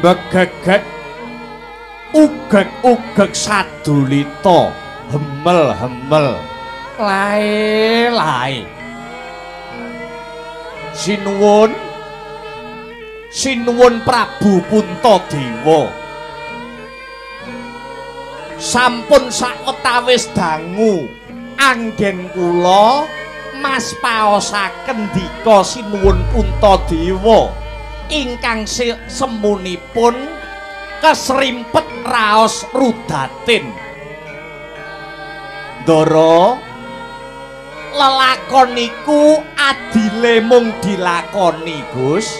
Begeget ugeg-ugeg sadulita hemel-hemel lae-lae. Sinuwun sinuwun Prabu Puntadewa, sampun sawetawis dangu anggen kula mas paosaken ndika sinuwun Puntadewa ingkang semunipun kesrimpet raos rudatin. Ndara, lelakon niku adile mung dilakoni, Gus.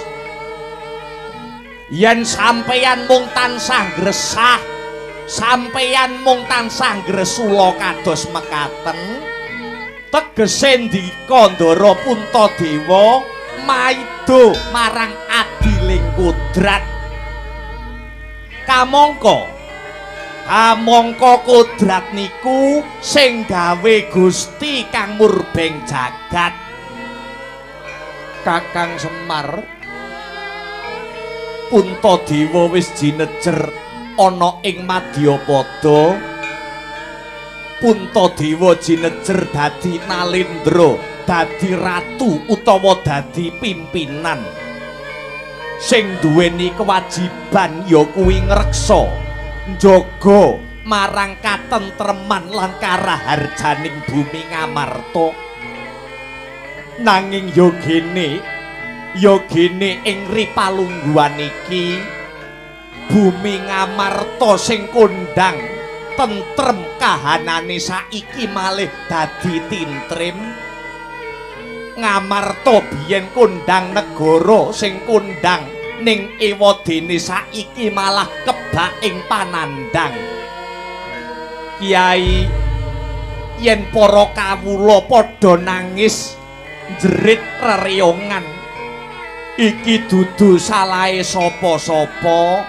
Yen sampeyan mung tansah gresah, sampeyan mung tansah gresula kados mekaten, tegese ndika Ndara Puntadewa maido marang adiling kodrat. Kamangka kamangka kodrat niku sing gawe Gusti kang murbeng jagat. Kakang Semar, Puntadewa wis jinejer ana ing Madyapada. Puntadewa jinejer dadi Nalendra, dadi ratu utawa dadi pimpinan sing duweni kewajiban ya kuwi ngreksa, njaga marang katentreman lan karaharjaning bumi Ngamarta. Nanging ya gene ing ripalungguhan iki bumi Ngamarta sing kondang tentrem kahanane saiki malih dadi tintrim. Ngamarta biyen kondang negara sing kondang ning ewadene saiki malah kebak ing panandhang. Kiai, yen para kawula padha nangis njerit rereyongan, iki dudu salahe sapa-sapa,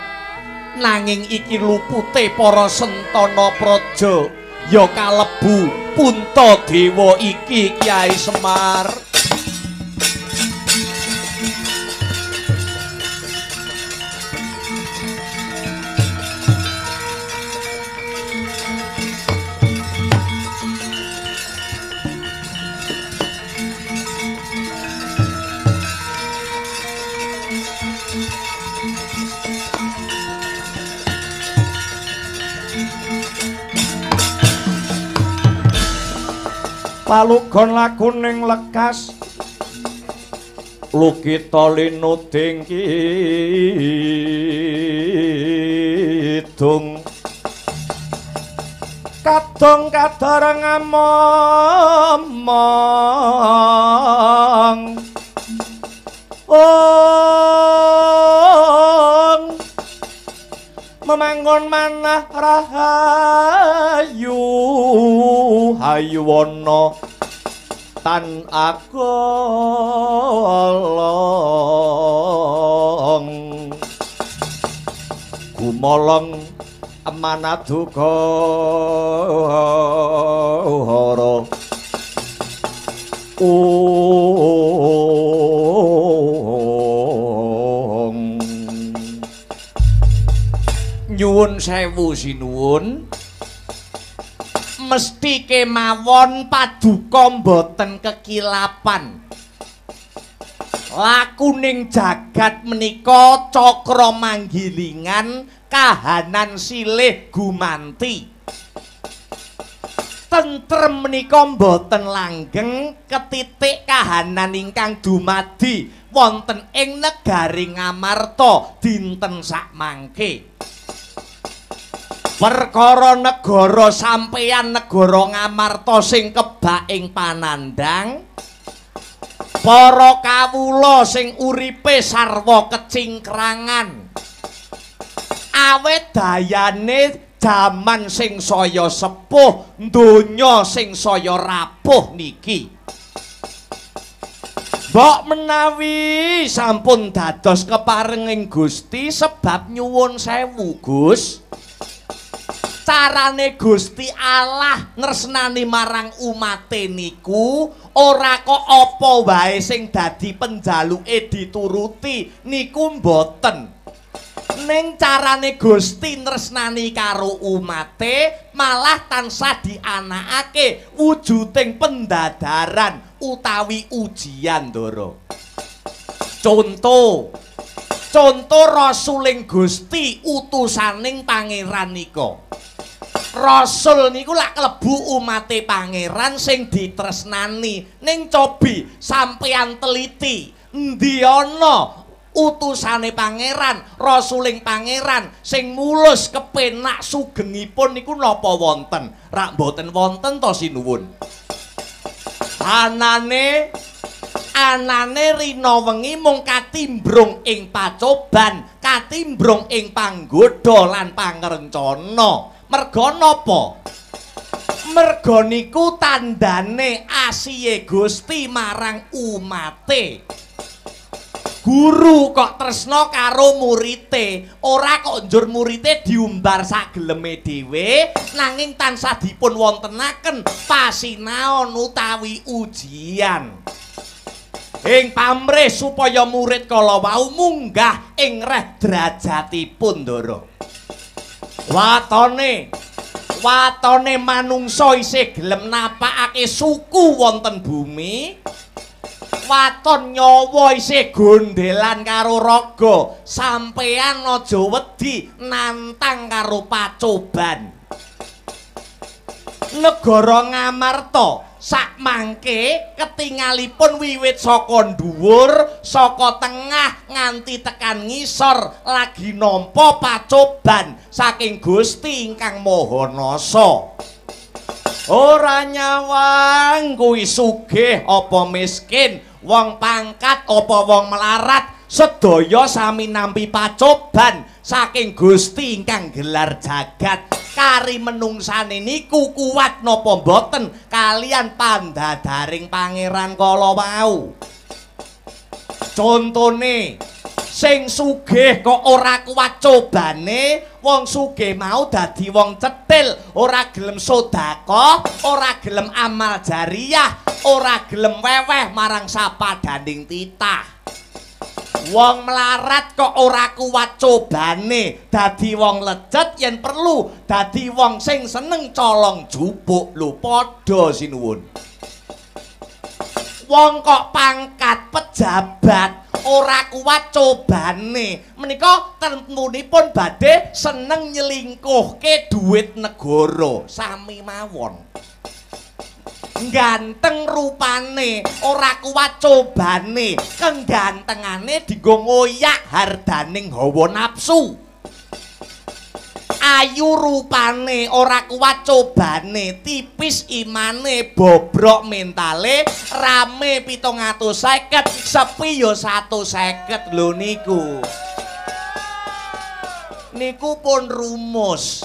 nanging iki lupute para sentana praja ya kalebu Puntadewa iki, Kiai Semar. Palugon lakuning lekas lukita linuding kidung kadung kadareng amomong ong memangon manah rahayu hayuwana Tan agolong gumolong manaduka hara ong. Nyuwun sewu sinuwun, mesti kemawon paduka mboten kekilapan. Lakuning jagat menika cakra manggilingan kahanan silih gumanti. Tentrem menika mboten langgeng ketitik kahanan ingkang dumadi wonten ing negari Ngamarta dinten sakmangke. Perkara negara sampeyan negara Ngamarta sing kebak ing panandhang, para kawula sing uripe sarwa kecingkrangan. Awit dayane jaman sing saya sepuh, donya sing saya rapuh niki. Mbok menawi sampun dados keparenging Gusti sebab nyuwun sewu Gus. Carane Gusti Allah nresnani marang umate niku ora kok apa wae sing dadi penjaluke dituruti niku mboten. Ning carane Gusti nresnani karo umate malah tansah dianakake wujuding pendadaran utawi ujian, Ndara. Conto conto rasuling Gusti utusaning pangeran nika. Rasul niku lak klebu umate pangeran sing ditresnani. Ning cobi sampeyan teliti, endi ana utusane pangeran, rasuling pangeran sing mulus kepenak sugengipun niku napa wonten? Rak mboten wonten to sinuwun. Anane rina wengi mung katimbrung ing pacoban, katimbrung ing panggodha lan pangrencana. Merga napa? Merga niku tandane asihe Gusti marang umate. Guru kok tresna karo murite, ora kok njur murite diumbar sageleme dhewe, nanging tansah dipun wontenaken pasinaon utawi ujian. Ing pamrih supaya murid kala wau munggah ing reh derajatipun, Ndara. Watone manungsa isih gelem napakake suku wonten bumi, waton nyawa isih gondelan karo raga, sampeyan aja wedi nantang karo pacoban. Negara Ngamarta sakmangke ketingalipun wiwit saka dhuwur, saka tengah nganti tekan ngisor lagi nampa pacoban saking Gusti ingkang Maha Nasa. Ora nyawang kuwi sugih apa miskin, wong pangkat apa wong melarat, sedaya sami nampi pacoban saking Gusti ingkang gelar jagat. Kari menungsane niku kuat napa mboten kalian pandadaring pangeran kala wau. Contone sing sugih kok ora kuat cobane, wong sugih mau dadi wong cetil, ora gelem sedekah, ora gelem amal jariyah, ora gelem weweh marang sapadaning titah. Wong melarat kok ora kuat cobane, dadi wong lecet yen perlu, dadi wong sing seneng colong jupuk. Lho padha sinuwun. Wong kok pangkat pejabat ora kuat cobane, menika tentunipun badhe seneng nyelingkuhke duit negara. Sami mawon. Ganteng rupane ora kuat cobane, kegantengane dienggo ngoyak hardaning hawa nafsu. Ayu rupane ora kuat cobane, tipis imane, bobrok mentale, rame 750, sepi ya 150. Lho niku niku pun rumus.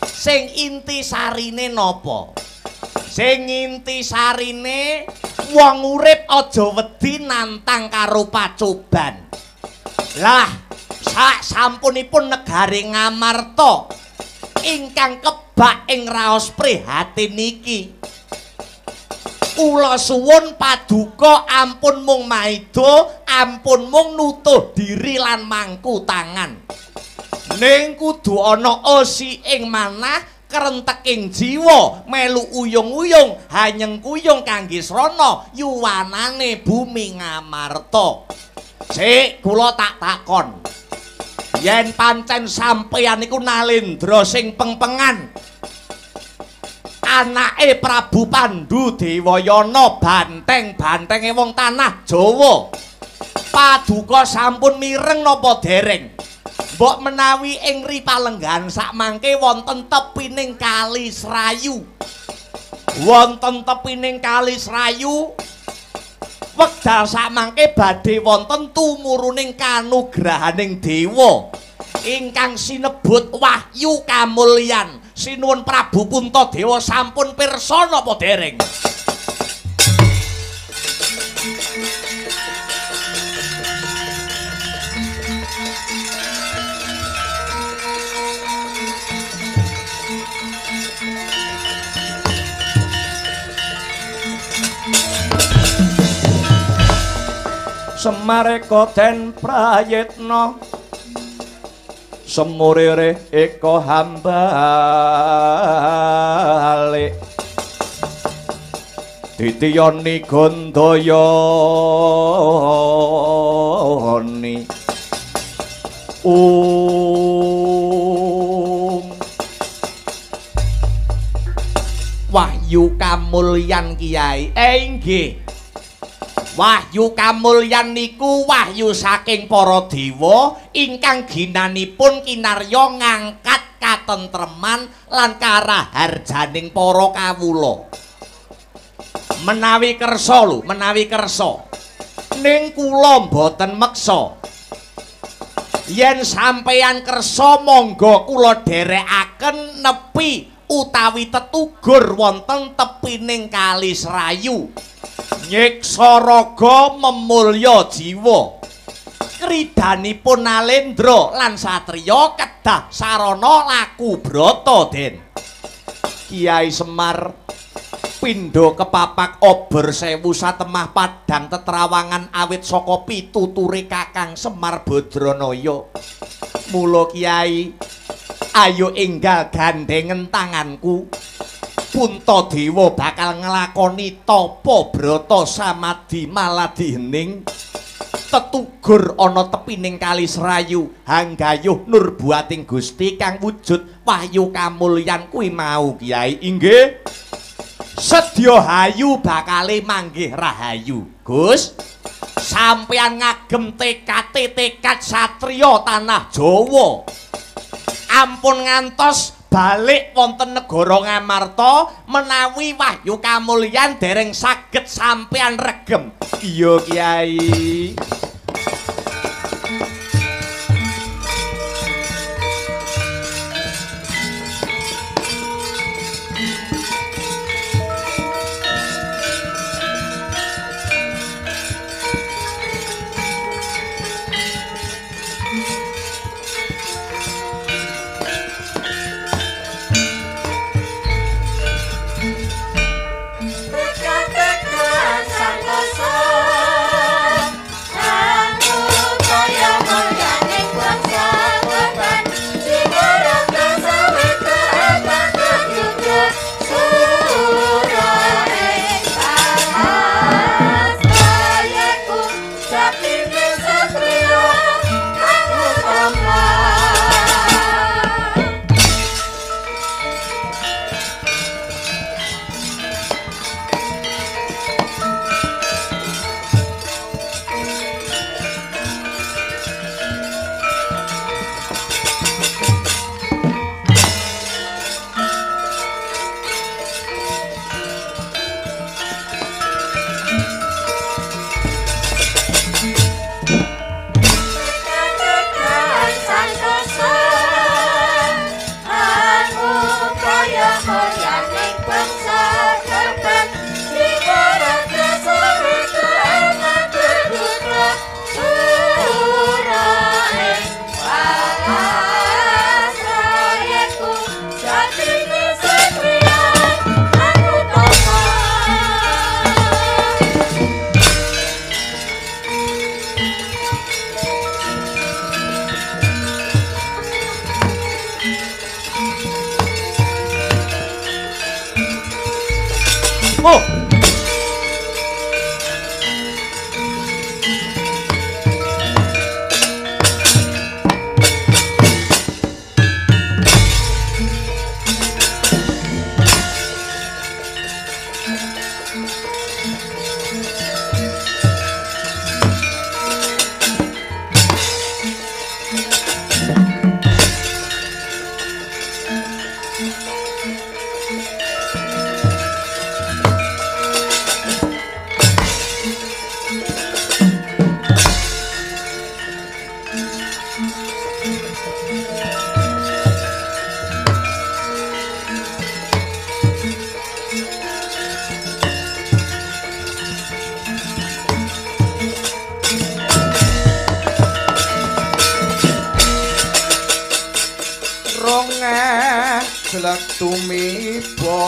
Sing inti sarine napa? Sing intisarine wong urip aja wedi nantang karo pacoban. Lah, sak sampunipun negari Ngamarta ingkang kebak ing raos prihatin niki. Kula suwun paduka ampun mung maida, ampun mung nutuh diri lan mangku tangan. Ning kudu ana osi ing manah, krenteking jiwa, melu uyung-uyung, hanyeng kuyung kangge srana yuwanane bumi Ngamarta. Sik kula tak takon. Yen pancen sampeyan iku Nalendra sing pengpengan, anake Prabu Pandu Dewayana, banteng-bantenge wong tanah Jawa, paduka sampun mireng napa dereng? Mbok menawi ing Ripalenggahan sakmangke wonten tepining Kali Srayu. Wonten tepining Kali Srayu wekdal sakmangke badhe wonten tumuruning kanugrahaning dewa ingkang sinebut Wahyu Kamulyan. Sinuwun Prabu Puntadewa sampun pirsa napa dereng? Semareka den prayitna semurire eka hambalik ditiyoni gondayani Wahyu Kamulyan Kiai. Inggih. Wahyu Kamulyan niku wahyu saking para dewa ingkang ginanipun kinarya ngangkat katentreman lan karaharjaning para kawula. Menawi kersa lho, menawi kersa. Ning kula mboten meksa. Yen sampeyan kersa monggo kula dherekaken nepi utawi tetugur wonten tepining Kali Srayu. Nyiksa raga memulya jiwa. Kridanipun Nalendra lan satriya kedah sarana laku brata, Den. Kiai Semar pindha kepapak obor sewu satemah padhang tetrawangan awit saka pituture Kakang Semar Badranaya. Mula Kiai, ayo enggal gandhengen tanganku. Puntadewa bakal nglakoni tapa brata samadhi maladi hening tetugur ana tepining Kali Srayu hanggayuh nurbuating Gusti kang wujud Wahyu Kamulyan kuwi mau. Kiai inggih sedya hayu bakale manggih rahayu. Gus, sampeyan ngagem tekate tekad satriya tanah Jawa. Ampun ngantos balik wonten negara Ngamarta menawi Wahyu Kamulyan dereng saged sampeyan regem. Iya Kiai. Kaya Ajlek tumiba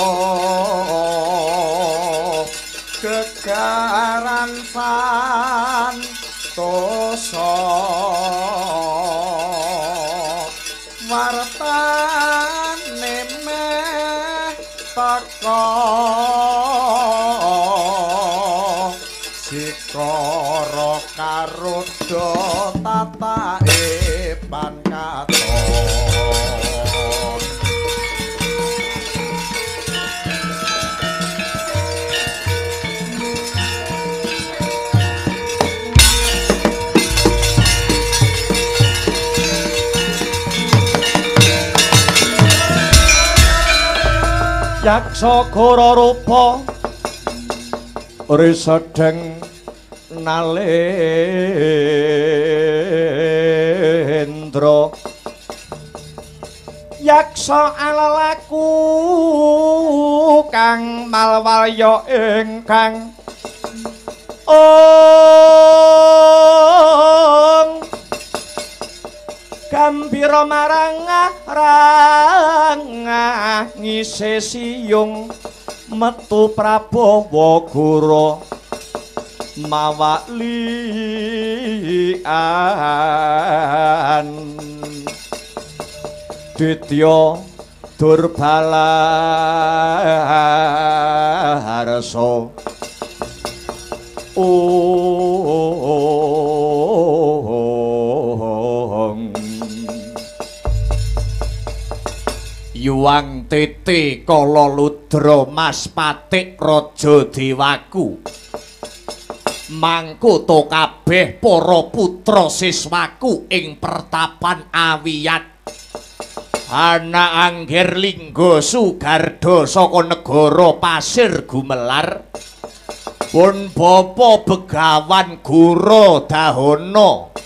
gegaran santosa wartane meh teka sikara karuda tatake pan katon. Yaksa gora rupa risedeng nalendra yaksa alalaku kang malwalya ingkang ong gambira marang rangah ngise siyung metu Prabawa Gora mawalian Ditya Durbala harsa ong Yuang Titi Kala Ludra Mas Patik Raja Dewaku mangkoto kabeh para putra siswaku ing pertapan Awiyat ana Angger Lingga Sugarda saka negara Pasir Gumelar pun bapa Begawan Gura Dahana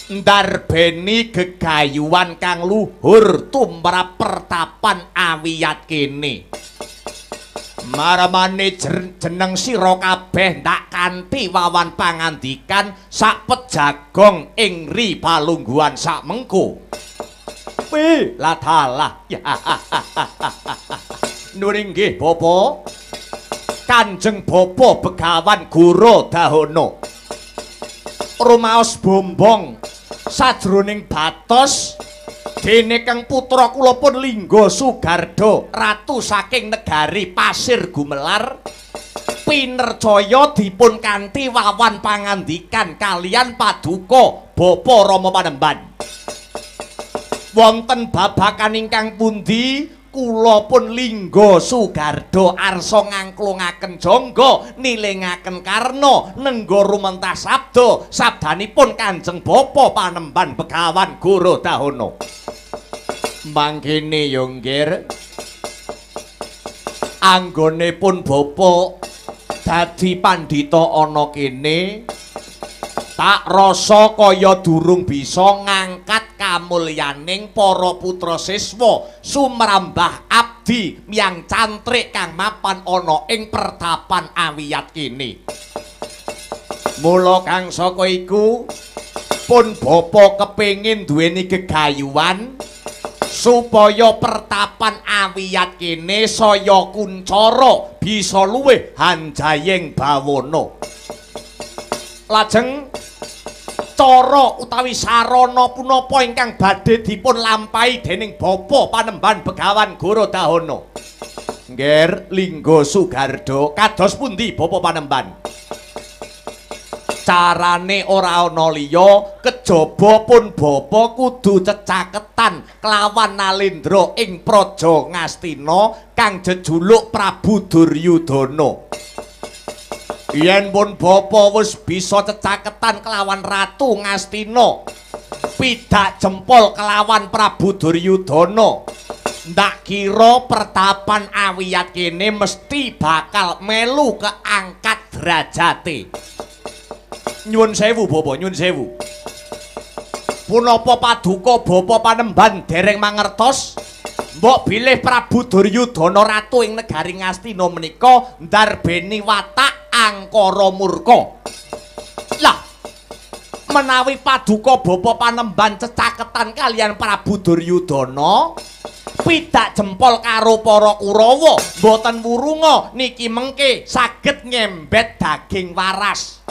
ndarbeni gegayuhan kang luhur tumrap pertapan Awiyat kene. Maramane jeneng sira kabeh ndak kanthi wawan pangandikan sak pejagong ing ri palungguhan sak mengko. Pi lah dalah. Nur inggih bapa. Kanjeng bapa Begawan Gura Dahana rumaos bombong sajroning batos dene kang putra kula pun Lingga Sugarda ratu saking negari Pasir Gumelar pinercaya dipun kanthi wawan pangandikan kalian paduka Bapa Rama Panemban. Wonten babakan ingkang pundi kula pun Lingga Sugarda arsa ngangklungaken jangga nilingaken karna nengga rumentah sabda sabdanipun Kanjeng Bapa Panemban Begawan Gura Dahana. Mangkene ya nggir anggone pun bapa dadi pandhita ana kene tak rasa kaya durung bisa ngangkat kamulyaning para putra siswa sumrambah abdi miyang cantrik kang mapan ana ing pertapan Awiyat kene. Mula kang saka iku pun bapa kepengin duweni gegayuhan supaya pertapan Awiyat kene saya kuncara bisa luwih hanjayeng bawana. Lajeng cara utawi sarana punapa ingkang badhe dipun lampahi dening Bapa Panemban Begawan Gura Dahana? Nggih, Lingga Sugarda, kados pundi Bapa Panemban? Carane ora ana liya kejaba pun bapa kudu cecaketan kelawan Nalendra ing Praja Ngastina kang jejuluk Prabu Duryudana. Yen pun bapa wis bisa cecaketan kelawan Ratu Ngastina, pidak jempol kelawan Prabu Duryudana, ndak kira pertapan Awiyat kene mesti bakal melu keangkat derajate. Nyuwun sewu bapa, nyuwun sewu. Punapa paduka Bapa Panemban dereng mangertos? Mbok bilih Prabu Duryudana ratu ing negari Ngastina menika ndarbeni watak angkara murka. Lah, menawi paduka Bapa Panemban cecaketan kalian Prabu Duryudana, Pidak jempol karo para Kurawa, mboten wurunga niki mengke saged ngembet daging waras.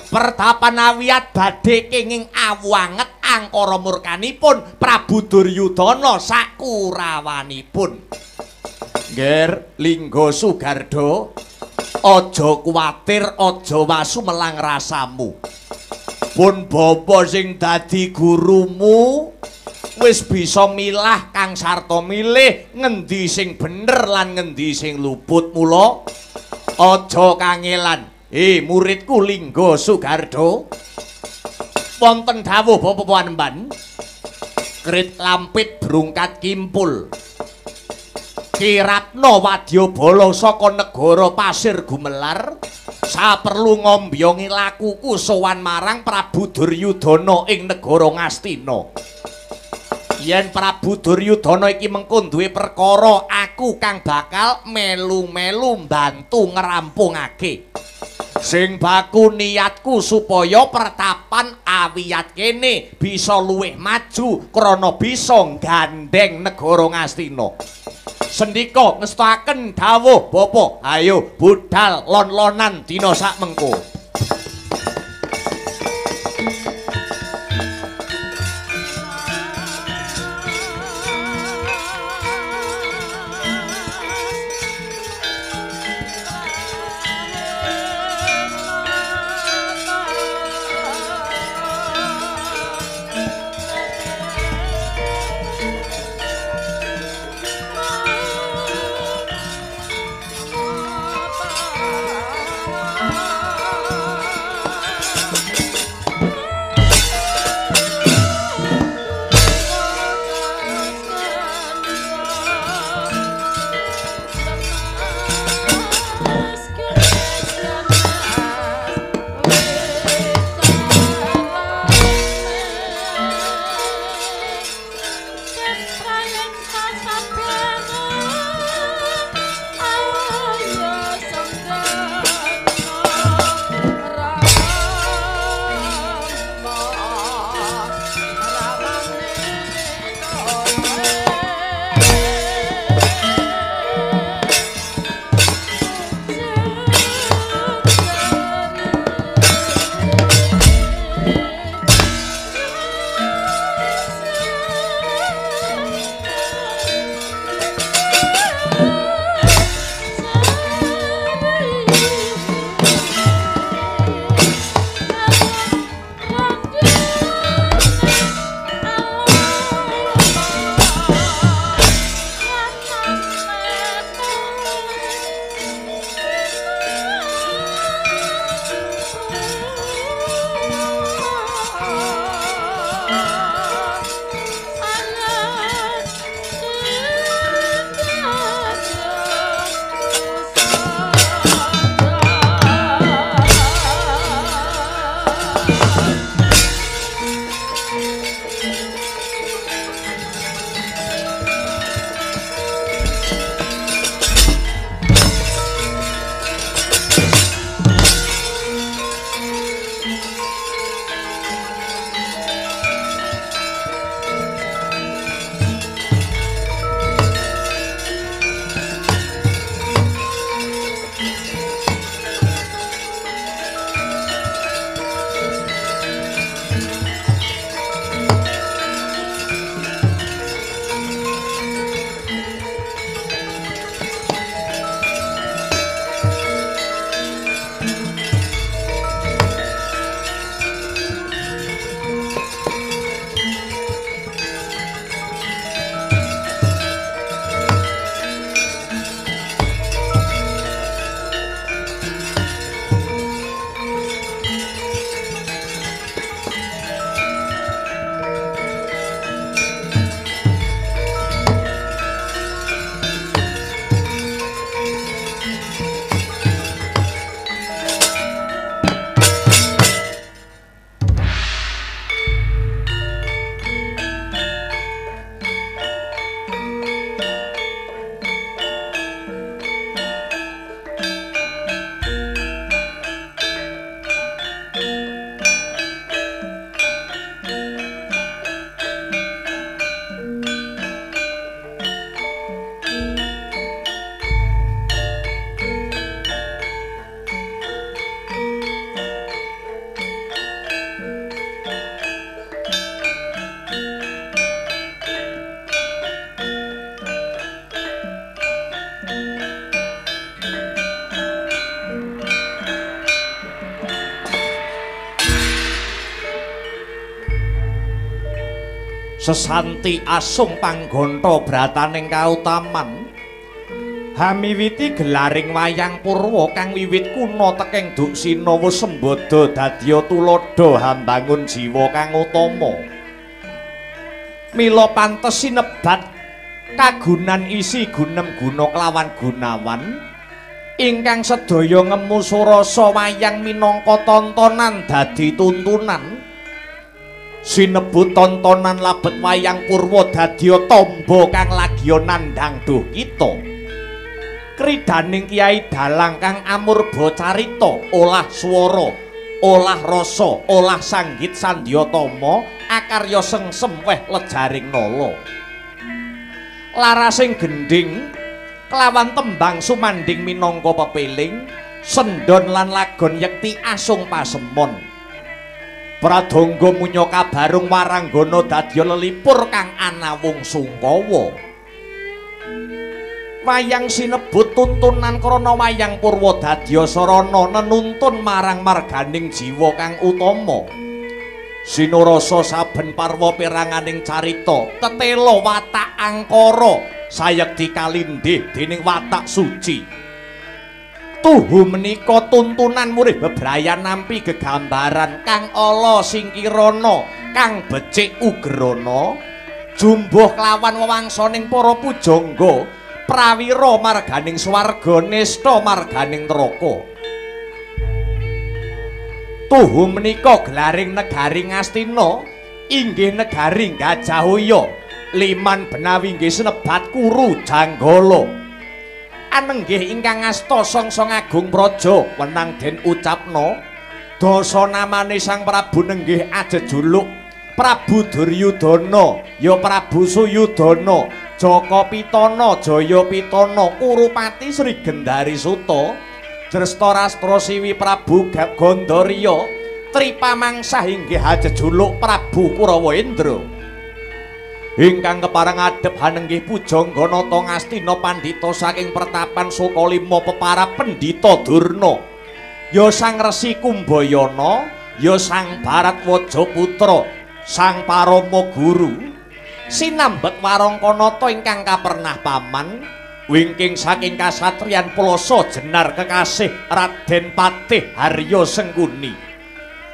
Pertapan Awiyat badhe kenging awu anget angkara murkanipun Prabu Duryudana sakurawanipun. Ngger Lingga Sugarda, aja kuwatir, aja wasu melang rasamu. Pun bapa sing dadi gurumu wis bisa milah kang sarta milih ngendi sing bener lan ngendi sing luput, mula aja kangelan. Muridku Lingga Sugarda, wonten dawuh Bapak Panembahan, krit lampit brungkat kimpul Kirapna wadyabala saka negara Pasir Gumelar saperlu ngombyongi lakuku sowan marang Prabu Duryudana ing negara Ngastina. Yen Prabu Duryudana iki mengko duwe perkara, aku kang bakal melu-melu mbantu ngrampungake. Sing baku niatku supaya pertapan Awiyat kene bisa luwih maju krana bisa nggandeng negara Ngastina. Sendika ngestakaken dawuh Bapa, ayo budal lon-lonan dina sak mengko. Ah! Sesanti asung panggonta brataning kautaman. Hamiwiti gelaring wayang purwa kang wiwit kuna teking Duksina wis sembada dadya tuladha hambangun jiwa kang utama. Mila pantes sinebat kagunan isi gunem guna kelawan gunawan ingkang sedaya ngemu surasa wayang minangka tontonan dadi tuntunan. Sinebut tontonan labet wayang purwa dadya tamba kang lagiya nandhang duh kita. Kridaning Kyai Dalang kang amurba carita, olah swara, olah rasa, olah sanggit sandyatama, akarya sengsem weh lejaring nala. Larasing gendhing kelawan tembang sumandhing minangka pepeling, sendon lan lagon yekti asung pasemon. Pradangga munya kabarung waranggana dadya lelipur kang anawung sungkawa. Wayang sinebut tuntunan krana wayang purwa dadya sarana nenuntun marang marganing jiwa kang utama. Sinurasa saben parwa peranganing carita tetela watak angkara sayekti kalindih dening watak suci. Tuhu menika tuntunan murih bebrayan nampi gegambaran kang ala singkirana kang becik ugerana jumbuh kelawan wewangsaning para pujangga prawira marganing swarga nista marganing neraka. Tuhu menika gelaring negari Ngastina inggih negari Gajahaya liman benawi inggih sinebat Kuru Janggala. Anenggih ingkang asta sangsang agung praja wenang den ucapna dasa namane Sang Prabu nenggih ajejuluk Prabu Duryudana ya Prabu Suyudana Jaka Pitana Jaya Pitana Kurupati Sri Gendari Suta Drestarastra Siwi Prabu Gandharya Tripamangsah inggih ajejuluk Prabu Kurawendra. Ingkang kepareng adhep hanenggih pujangga nata Ngastina pandhita saking pertapan Sukalima pepara pendhita Durna ya Sang Resi Kumbayana ya Sang Bharatwaja putra Sang Parama Guru sinambet warangkanata ingkang kapernah paman wingking saking kasatriyan Plasa Jenar kekasih Raden Patih Harya Sengkuni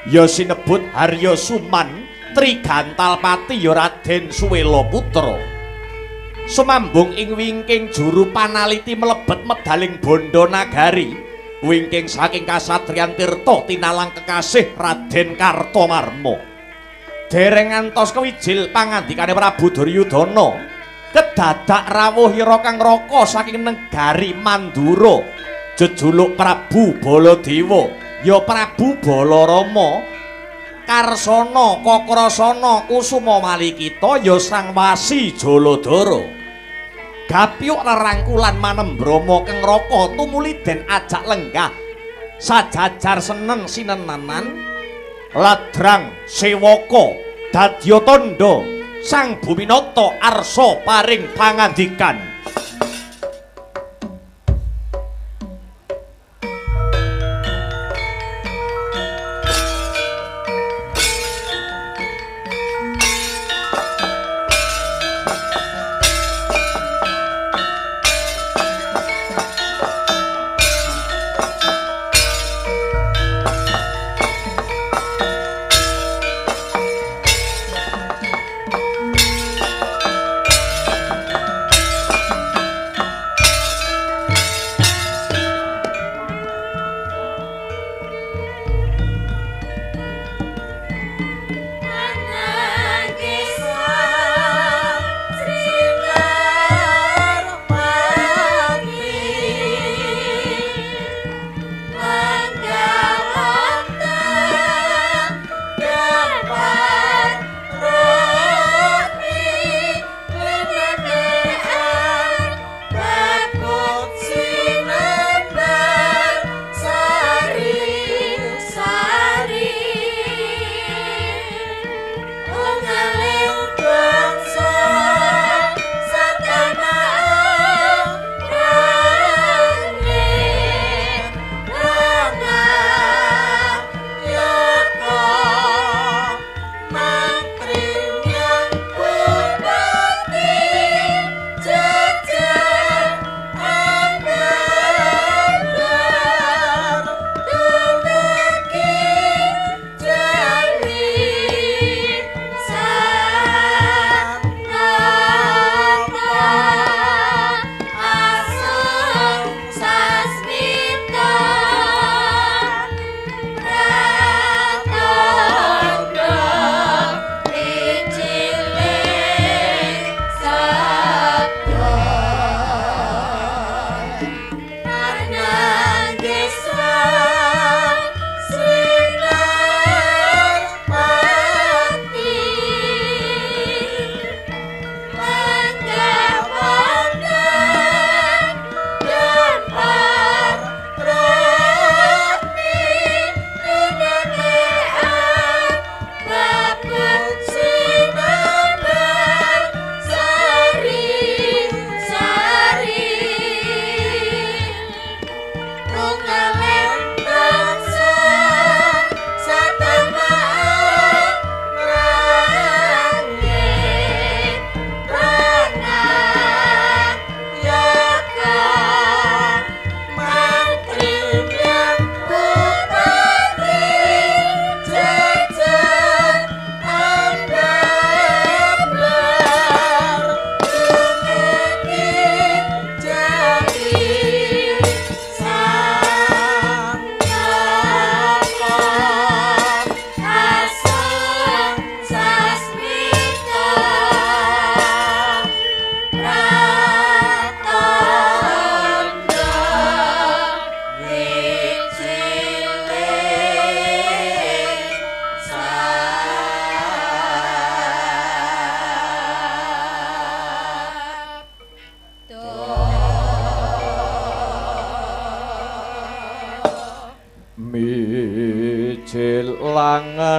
ya sinebut Harya Suman Trigantalpati ya Raden Suwela Putra. Sumambung ing wingking juru panaliti mlebet medaling bondo nagari wingking saking kasatriyan Tirta tinalang kekasih Raden Kartomarma. Dereng ngantos kewijil pangandikane Prabu Duryudana kedadak rawuh ira kang raka saking negari Mandura jejuluk Prabu Baladewa ya Prabu Balarama Karsana Kakrasana Kusuma Malikita ya Sang Wasi Jaladara. Gapyuk rerangkulan manembrama kang raka tumuli den ajak lenggah sajajar seneng sinenanan ladrang sewaka dadya tandha Sang Buminata arsa paring pangandikan.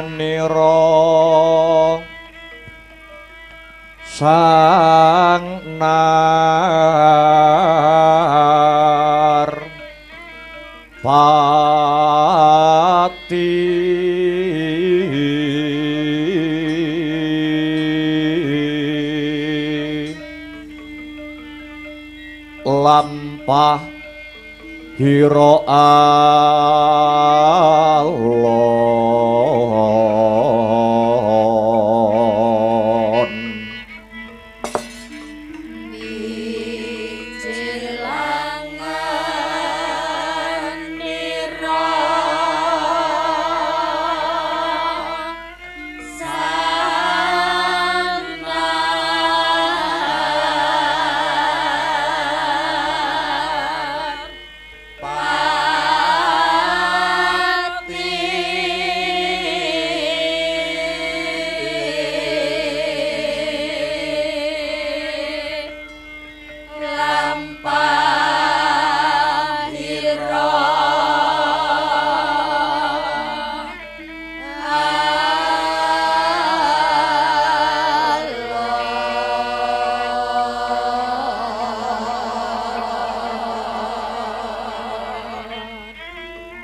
Nira sang nar pati lampah hira alon.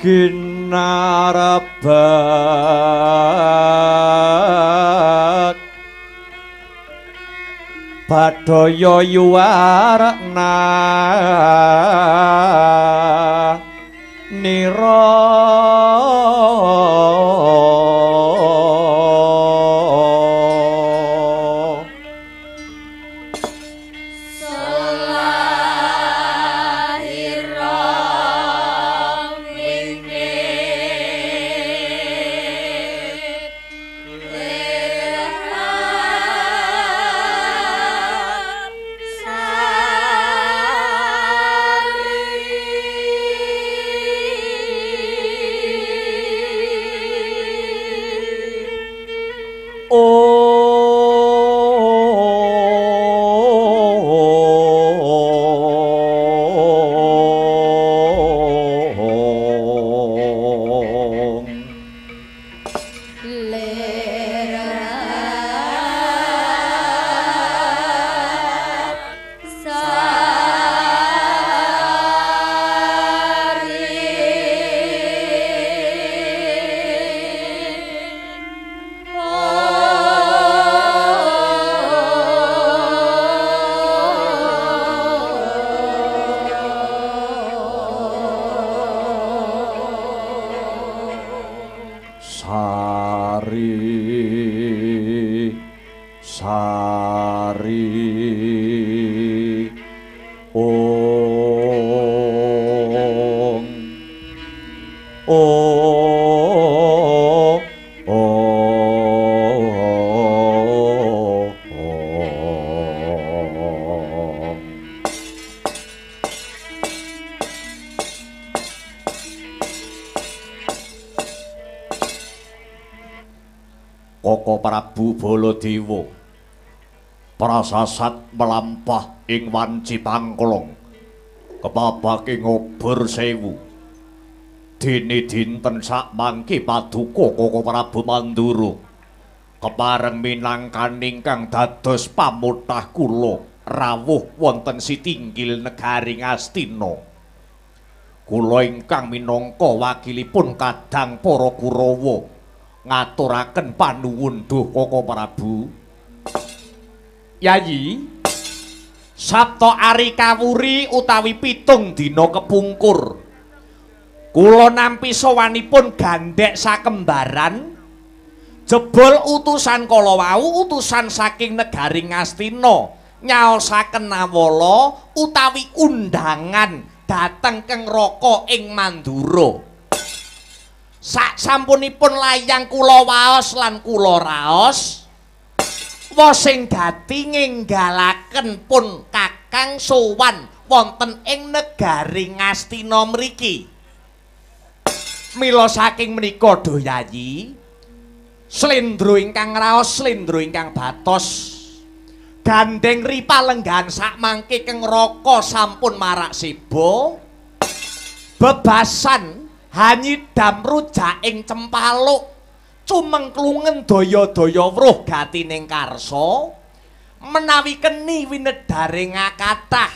Ginarabak Badaya yuwarna nira Sari ong o o Koko Prabu Baladewa prasasat melampah ing wanci pangklong kepabake ngobur sewu. Dene dinten sakmangke paduka Koko Prabu Mandura kepareng minangkani ingkang dados pamotah kula rawuh wonten sitinggil negari Ngastina. Kula ingkang minangka wakilipun kadang para Kurawa ngaturaken panuwun duh Koko Prabu. Yayi, Sabta Ari Kawuri utawi 7 dina kepungkur kula nampi sowanipun gandhek sakembaran jebul utusan kala wau utusan saking negari Ngastina nyaosaken nawala utawi undangan dhateng Keng Raka ing Mandura. Sak sampunipun layang kula waos lan kula raos, wosing dadi ngenggalaken pun kakang sowan wonten ing negari Ngastina mriki. Mila saking menika do yayi, slendro ingkang raos, slendro ingkang batos, gandeng ripalenggahan sakmangke Keng Raka sampun marak seba, bebasan hanyidam rujak ing cempaluk Cumengklungen daya-daya wruh gatining karsa menawi keni winedharing kathah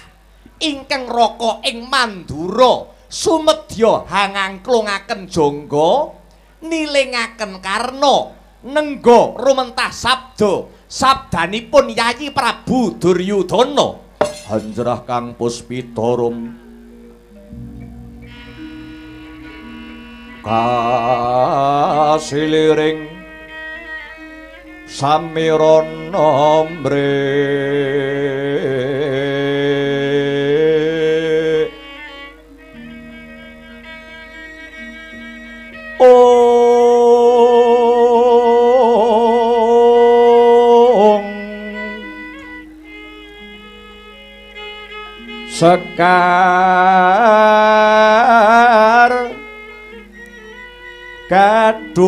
ingkang raka ing Mandura sumedya hangangklungaken jangga nilingaken karna nengga rumentah sabda sabdanipun Yayi Prabu Duryudana. Hanjrah kang puspitarum kasiliring samirana mrih ong sekar kadung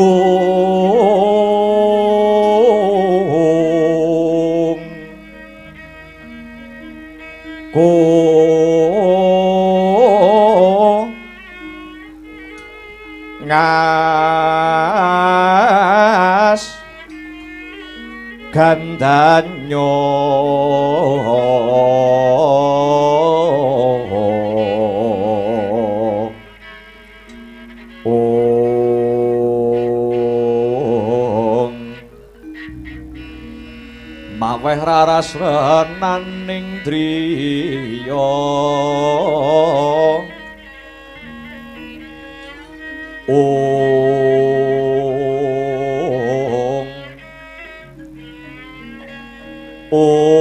ko ngas gandanyo maweh raras renaning driya ong ong ong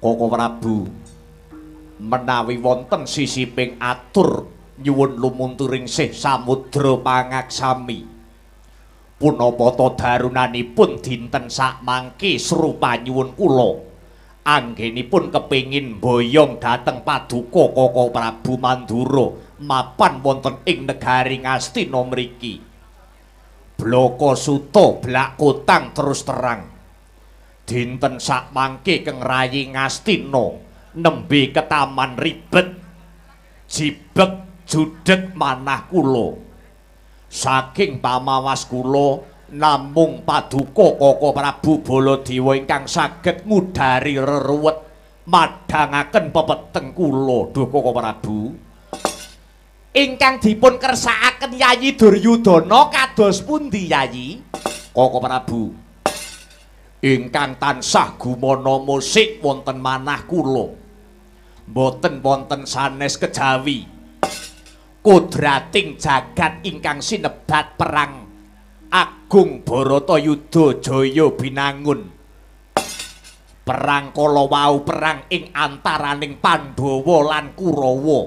Koko Prabu menawi wonten sisiping atur nyuwun lumunturing sih samudra pangaksami punapa ta darunanipun dinten sakmangke srupa nyuwun kula anggenipun kepingin mboyong dhateng paduka Koko Prabu Mandura mapan wonten ing negari Ngastina mriki. Blaka suta blak kotang terus terang dinten sakmangke keng rayi Ngastina nembe ketaman ribet jibek judeg manah kula. Saking pamawas kula namung paduka Koko Prabu Baladewa ingkang saged ngudari reruwet madhangaken pepeteng kula. Duh Koko Prabu, ingkang dipun kersakaken Yayi Duryudana kados pundi Yayi? Koko Prabu, ingkang tansah gumana musik wonten manah kula mboten wonten sanes kejawi kodrating jagat ingkang sinebat perang agung Baratayuda Jaya Binangun. Perang kala wau perang ing antaraning Pandhawa lan Kurawa.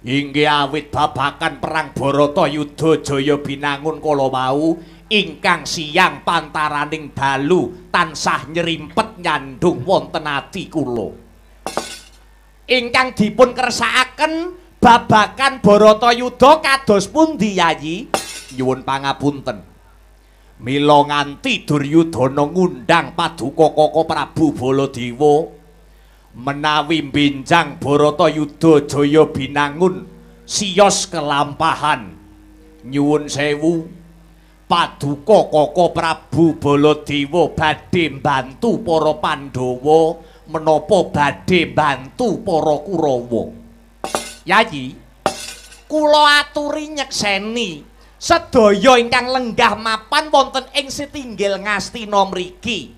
Inggih awit babakan perang Baratayuda Jaya Binangun kala wau ingkang siang pantaraning dalu tansah nyerimpet nyandung wonten ati kula. Ingkang dipun kersakaken babakan Baratayuda kados pundi Yayi? Nyuwun pangapunten. Mila nganti Duryudana ngundang paduka Koko Prabu Baladewa menawi benjang Baratayuda Jaya Binangun siyos kelampahan. Nyuwun sewu, paduka Koko Prabu Baladewa badhe mbantu para Pandhawa menapa badhe mbantu para Kurawa? Yayi, kula aturi nyekseni sedaya ingkang lenggah mapan wonten ing sitinggil Ngastina mriki.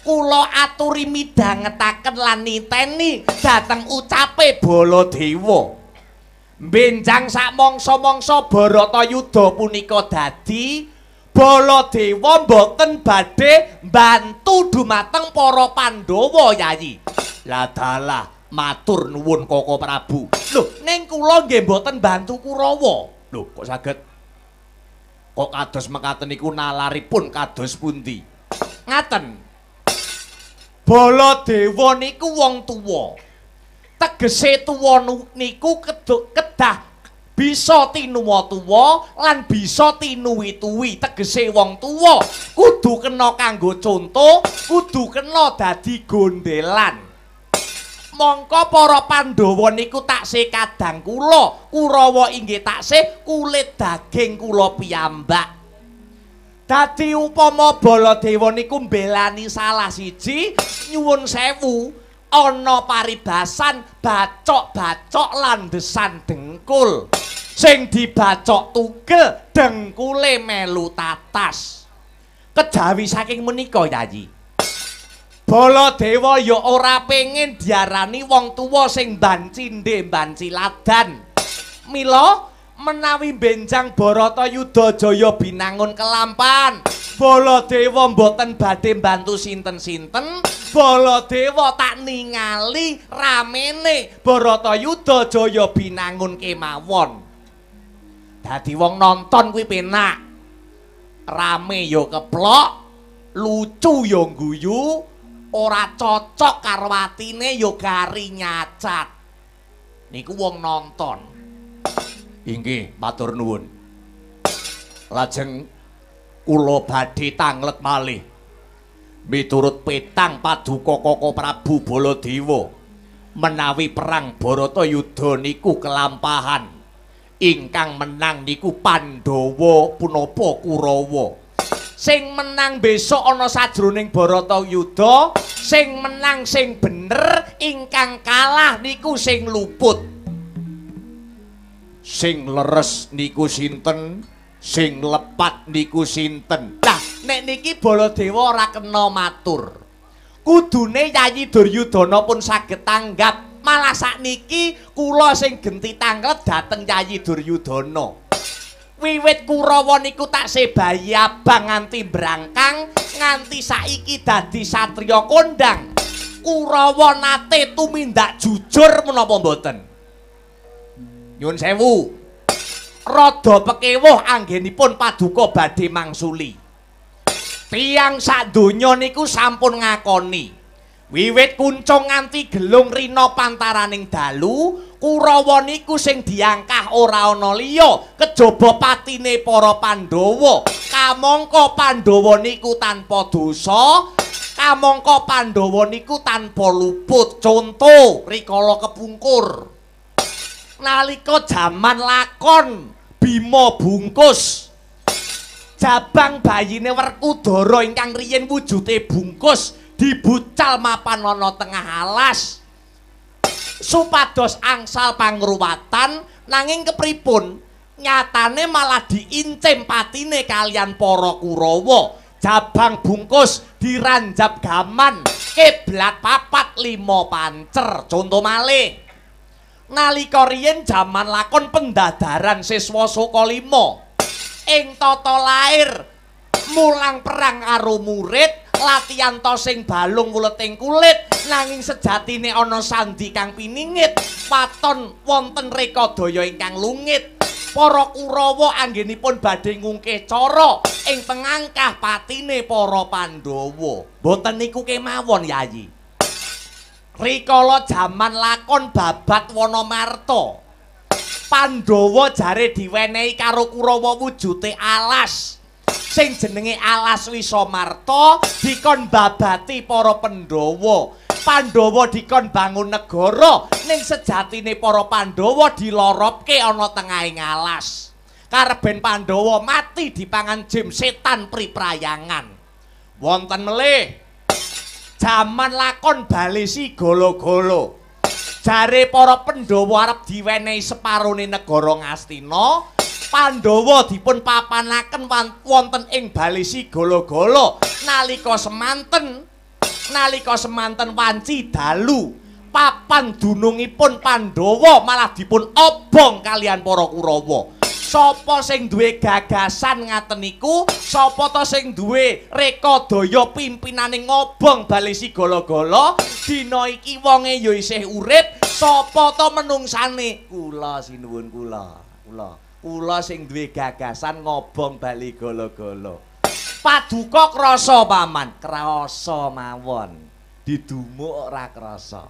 Kula aturi midhangetaken lan niteni dhateng ucape Baladewa. Benjang sak mangsa-mangsa Baratayuda punika dadi Baladewa mboten badhe mbantu dumateng para Pandhawa Yayi. Lah dalah, matur nuwun Koko Prabu. Lho, ning kula nggih mboten mbantu Kurawa. Lho, kok saged? Kok kados mekaten niku nalaripun kados pundi? Ngaten. Baladewa niku wong tuwa. Tegese tuwa niku kedah bisa tinuwa tuwa lan bisa tinuwi-tuwi. Tegese wong tuwa kudu kena kanggo conto, kudu kena dadi gondelan. Mongko para Pandhawa niku taksih kadang kula, Kurawa inggih taksih kulit daging kula piyambak. Dadi upama Baladewa niku mbelani salah siji, nyuwun sewu, ana paribasan bacok-bacok landesan dengkul. Sing dibacok tugel, dengkule melu tatas. Kejawi saking menika Yayi, Baladewa ya ora pengin diarani wong tuwa sing bancindhe banciladan. Mila menawi benjang Baratayuda Jaya binangun kelampan, Baladewa mboten badhe mbantu sinten-sinten. Baladewa tak ningali ramene Baratayuda Jaya binangun kemawon. Dadi wong nonton kuwi penak. Rame ya keplok, lucu ya guyu, ora cocok karo atine ya gari nyacat. Niku wong nonton. Inggih, matur nuwun. Lajeng kula badhe tanglet malih. Miturut petang paduka Koko Prabu Baladewa, menawi perang Baratayuda niku kelampahan, ingkang menang niku Pandhawa punapa Kurawa. Sing menang besok ana sajroning Baratayuda, sing menang sing bener, ingkang kalah niku sing luput. Sing leres niku sinten, sing lepat niku sinten. Lah nek niki Baladewa ora kena matur. Kudune Yayi Duryudana pun saged tanggap. Malah sakniki kula sing genti tanglet dhateng Yayi Duryudana. Wiwit Kurawa niku taksih bayi abang nganti brangkang, nganti saiki dadi satriya kondang. Kurawa nate tumindak jujur menapa mboten? Nyun sewu. Rada pekewuh anggenipun paduka badhe mangsuli. Tiyang sak donya niku sampun ngakoni. Wiwit kuncung nganti gelung rina pantaraning dalu, Kurawa niku sing diangkah ora ana liya kejaba patine para Pandhawa. Kamangka Pandhawa niku tanpa dosa, kamangka Pandhawa niku tanpa luput. Conto rikala kepungkur nalika jaman lakon Bima bungkus, jabang bayine Werkudara ingkang riyin wujude bungkus dibucal mapan ana tengah alas supados angsal pangruwatan, nanging kepripun nyatane malah diincim patine kalian para Kurawa. Jabang bungkus diranjap gaman kiblat 4 5 pancer. Conto malih nalika riyin jaman lakon pendadaran siswa Saka 5 ing tata lair mulang perang karo murid, latihan tosing balung wuleting kulit, nanging sejatine ana sandi kang piningit, waton wonten rekadaya ingkang lungit. Para Kurawa anggenipun badhe ngungkih cara ing pengangkah patine para Pandhawa. Mboten niku kemawon Yayi. Rikala jaman lakon babat Wanamarta, Pandhawa jare diwenehi karo Kurawa wujude alas. Sing jenenge alas Wisamarta dikon babati para Pandhawa. Pandhawa dikon bangun negara, ning sejatine para Pandhawa diloropke ana tengahing alas. Kareben Pandhawa mati dipangan jim setan priprayangan. Wonten melih jaman lakon Balesi Golo-golo, jare para Pandhawa arep diwenehi separone negara Ngastina. Pandhawa dipun papanaken wonten ing Balesi Golo-golo nalika semanten wanci dalu. Papan dunungipun Pandhawa malah dipun obong kalian para Kurawa. Sapa sing duwe gagasan ngaten niku? Sapa ta sing duwe rekadaya pimpinane ngobong Balesi Golo-golo? Dina iki wonge ya isih urip. Sapa ta menungsane? Kula sinuwun kula. Kula sing duwe gagasan ngobong Bali Golo-golo. Paduka krasa paman, krasa mawon. Didumuk ora krasa.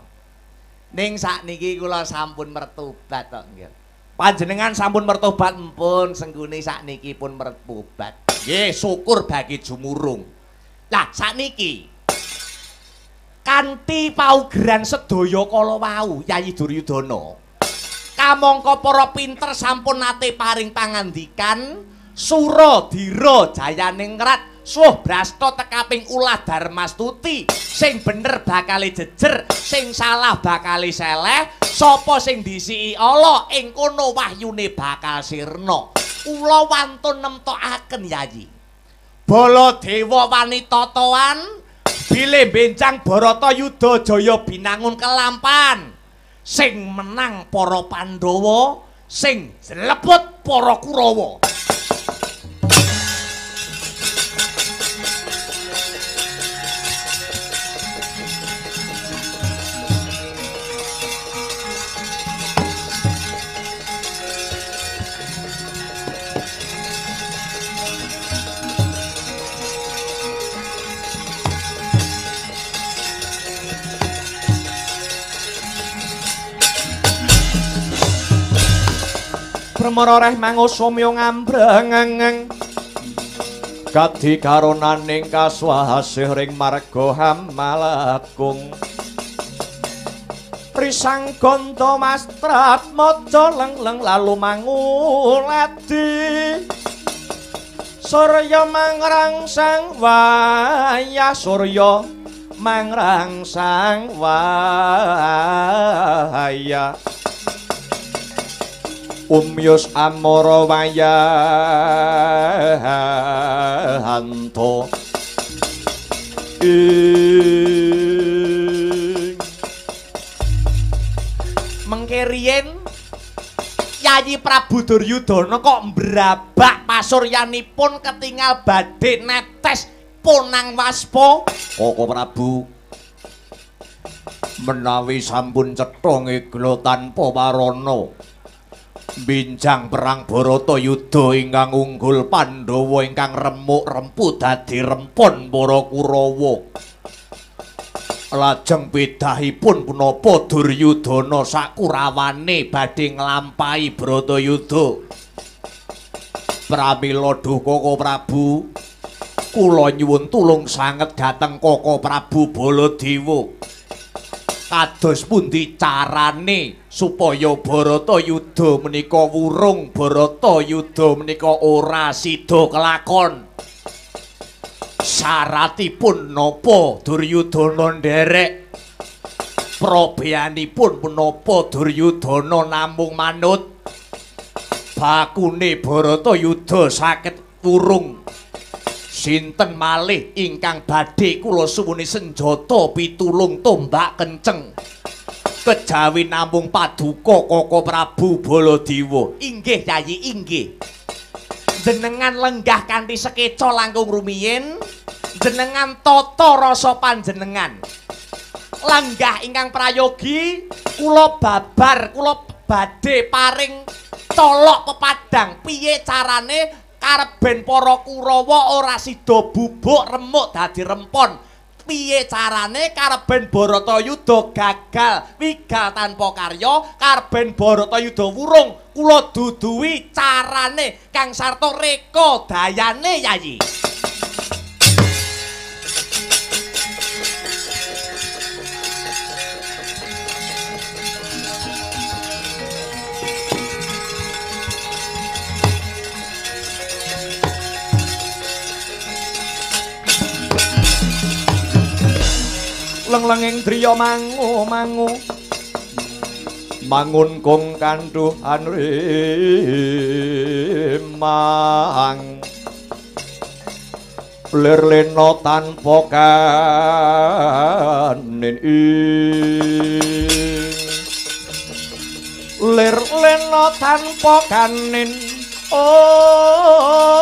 Ning sakniki kula sampun mertobat kok nggih. Panjenengan sampun mertobat empun, senggune sakniki pun mertobat. Nggih, syukur bagi jumurung. Lah sakniki kanthi paugeran sedaya kala wau Yayi Duryudana, kamangka para pinter sampun nate paring pangandikan sura dira jayaningrat suh brasta tekaping ulah darmastuti, sing bener bakale jejer, sing salah bakale seleh, sapa sing disiki ala ing kono wahyune bakal sirna. Kula wantun nemtokaken Yayi. Baladewa wanita toan bilih benjang Baratayuda jaya binangun kelampan, sing menang para Pandhawa, sing jleput para Kurawa. Permara reh mangusumya ngambrengeng kadi karonaning kaswasih ring marga hamalakung risang ganda mastrat maca lengleng lalu manguladi surya mangrangsang wayah surya mangrangsang wayah umyus amara wayahanto ing mengke riyen Yayi Prabu Duryudana kok mbrabak pasuryanipun ketingal badhe netes ponang waspa. Koko Prabu menawi sampun cetha ngegla tanpa warana binjang perang Baratayuda ingkang unggul Pandhawa ingkang remuk rempu dadi rempon para Kurawa. Lajeng bedahipun punapa Duryudana sakurawane badhe nglampahi Baratayuda. Pramila duh Koko Prabu, kula nyuwun tulung sanget dhateng Koko Prabu Baladewa. Kados pundi carane supaya Baratayuda menika wurung, Baratayuda menika ora sida kelakon? Syaratipun napa Duryudana nderek? Probeanipun menapa Duryudana namung manut? Bakune Baratayuda saged wurung. Sinten malih ingkang badhe kula suwuni senjata pitulung tombak kenceng kejawi namung paduka Koko Prabu Baladewa. Inggih Yayi, inggih. Jenengan lenggah kanthi sekeca langkung rumiyin, jenengan tata rasa panjenengan. Lenggah ingkang prayogi kula babar, kula badhe paring colok pepadang piye carane karep ben para Kurawa ora sida bubuk remuk dadi rempon. Piye carane karep ben Baratayuda gagal wigal tanpa karya, karep ben Baratayuda wurung, kula duduhi carane kang sarta reka dayane Yayi. Lenglenging driya mangu mangu mangun kong kanduhan rimang lir lena tanpa kanin ing lir lena tanpa kanin ong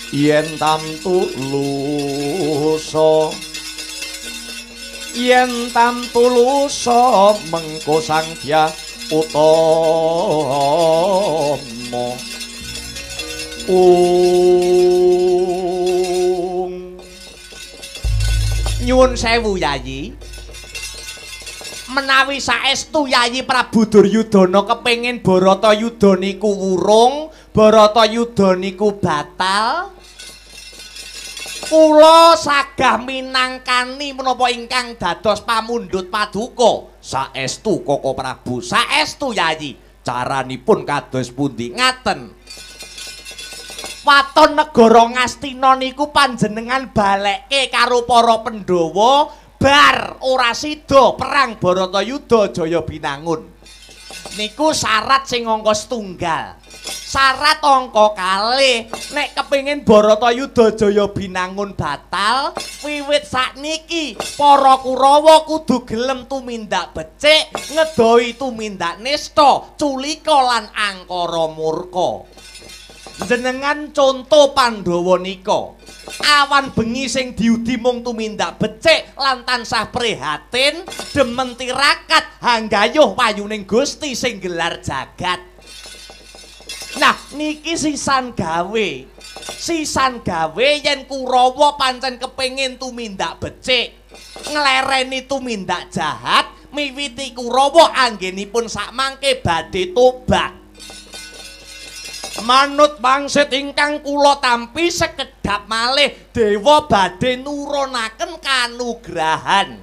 yen tamtu lusa yen tamtu lusa mengko Sang Dyah Utama. Ung. Nyuwun sewu Yayi. Menawi saestu Yayi Prabu Duryudana kepengin Baratayuda niku wurung, Baratayuda niku batal, kula sagah minangkani menapa ingkang dados pamundhut paduka. Saestu Koko Prabu, saestu Yayi. Caranipun kados pundi? Ngaten. Waton negara Ngastina niku panjenengan balekke karo para Pandhawa bar ora sida perang Baratayuda Jaya Binangun. Niku syarat sing angka setunggal. Syarat angka kalih, nek kepengin Baratayuda Jaya Binangun batal, wiwit sakniki para Kurawa kudu gelem tumindak becik, ngedohi tumindak nista, culika lan angkara murka. Jenengan conto Pandhawa nika. Awan bengi sing diudi mung tumindak becik lan tansah prihatin, demen tirakat hanggayuh wayuning Gusti sing gelar jagat. Nah, niki sisan gawe. Sisan gawe yen Kurawa pancen kepengin tumindak becik, nglereni tumindak jahat, miwiti Kurawa anggenipun sakmangke badhe tobat. Manut wangsit ingkang kula tampi sekedhap malih dewa badhe nurunaken kanugrahan.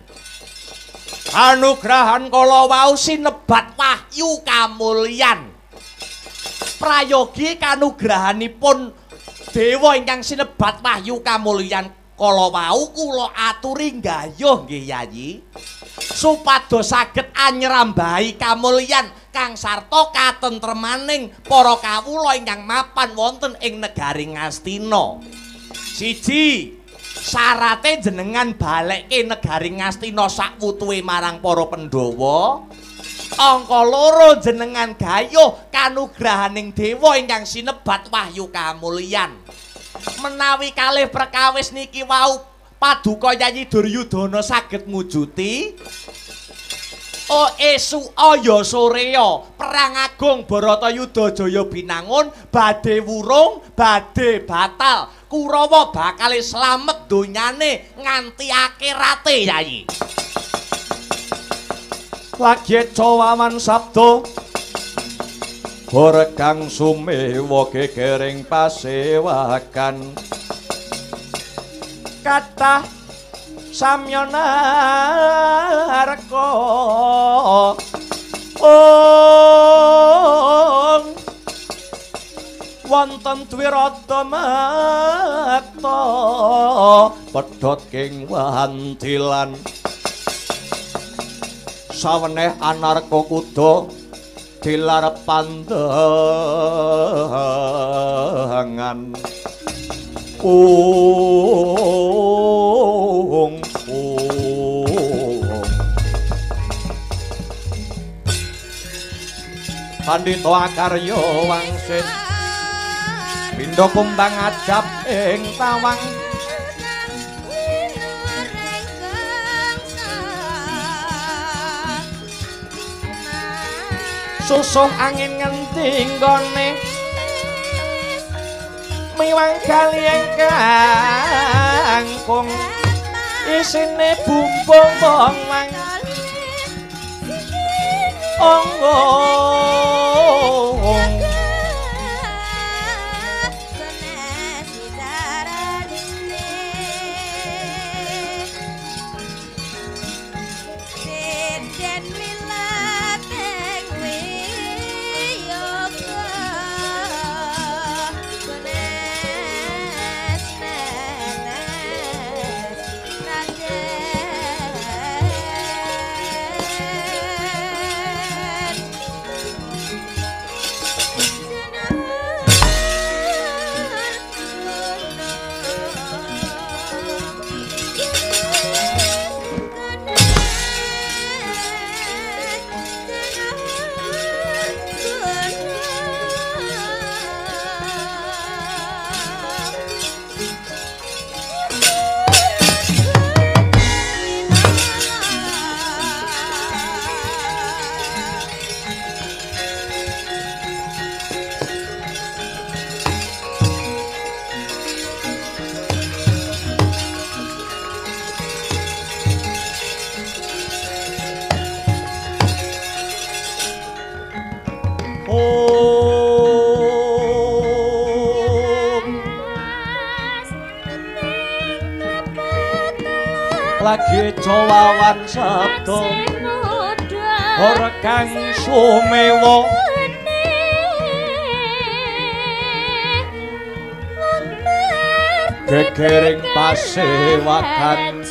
Kanugrahan kala wau sinebat wahyu kamulyan. Prayogi kanugrahanipun dewa ingkang sinebat wahyu kamulyan kala wau kula aturi nggayuh nggih Yayi, supados saged anyrambahi kamulyan kang sarta katentremaning para kawula ingkang mapan wonten ing negari Ngastina. Siji, syarate jenengan balekke negari Ngastina sakwutuhe marang para Pandhawa. Angka loro, jenengan gayuh kanugrahaning dewa ingkang sinebat wahyu kamulyan. Menawi kalih perkawis niki wau paduka Yayi Duryudana saged mujuti, oh esuk ya soreya perang agung Baratayuda Jaya Binangun badhe wurung, badhe batal. Kurawa bakal slamet donyane nganti akhirate Yayi. Lagi cawawan sabda Kang sumewa gegering pasewakan kathah samya narka ong wonten dwirata mekta pedhot king wantilan saweneh anarka kuda dilar pandangan. Ung ung Pandhita akarya wangsit pindha kumbang ajab ing tawang susuh angin ngendi nggone miwang kali kangkung isine bumbung bongwang onggo. Lagi cawawan sabda ora kang sumewa gegering pasewakan